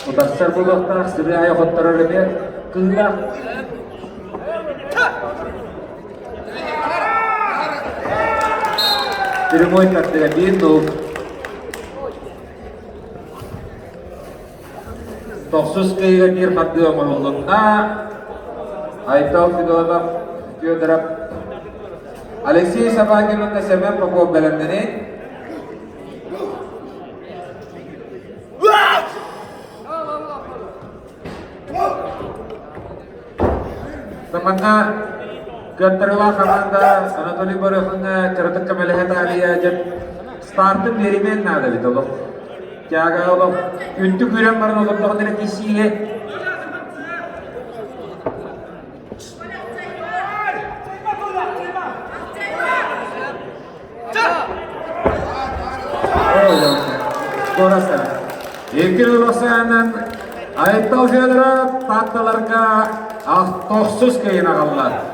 Утарсар буолуохтаах, сырыы аайы хотторор эмиэ кыыллаах. Прямой тардыга биир нул. Тохсус кыайыыга биир хардыы оҥоһуллунна. Айтал Федотов, Федоров, Алексей Собакин уонна Семен Попов бэлэмнэнин. Манна кыаттарыылаах хамаанда Анатолий Борохиҥҥа кыратык көмөлөһө таарыйа дьэ стартын биэримиэн наада эбит олох. Тяга олох үнтү күүрэн баран олордоҕун эрэ киссииһи. Икки ыласаанан Айтал Федоров Таатталарга тохсус кыайын аҕалла.